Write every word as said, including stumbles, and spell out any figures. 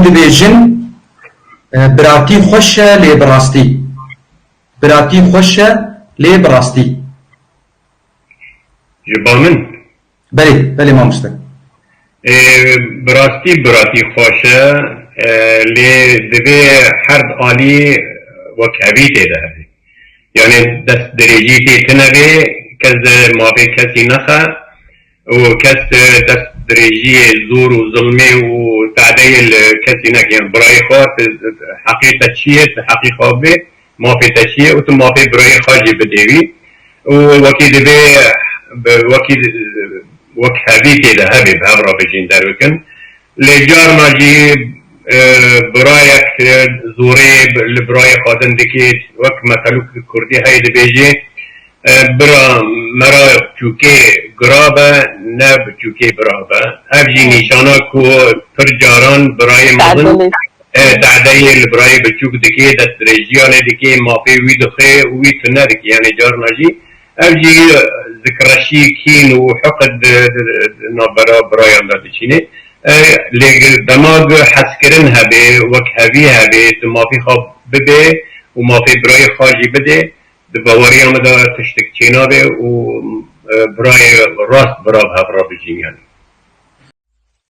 dibêjin, e, biratî xweş e lê bi rastî. Biratî xweş e lê bi rastî. Ji ba min? Belê, belê mamoste. Ê, bi rastî biratî xweş e, e, lê divê her alî wekhevî tê de hebe. Yani dest dirêjî tê tine vê, kes de mafê kesî nexe û kes dest dirêjiyê zor û zilmê û tadeyê li kesî neke. Yani birayê xwe, tu heqê te çi ye, tu heqî xwe bê, mafê te çi ye û tu mafê birayê xwe jî bidê wî. Û wekî divê bi wekî wekhevî tê de hebê, bi hev re bijîn derbikin. Lê carna jî, e, birayek, e, zorê li birayê xwe din dikê, wek metelûk kurdî heye dibêjê, e, bira mera çûkê gira be, ne bi çûkê bira be. Ev jî nîşana ku pir caran birayê mezin, e, tadeyê li birayê biçûk dikê, destdirêjiya lê dikê, mafê wî dixê û wî tune dikê. Yani carna jî ev jî zikreşî, kîn û hiqid di, di, di navbera birayan de diçînê. E, lê dema ku hezkirin hebe, wekhevî hebe, tu mafê xwe bibê û mafê birayê xwe jî bidê, di baweriya min de tiştek çênabe û, e, birayê rast bira bi hev re bijîn yani.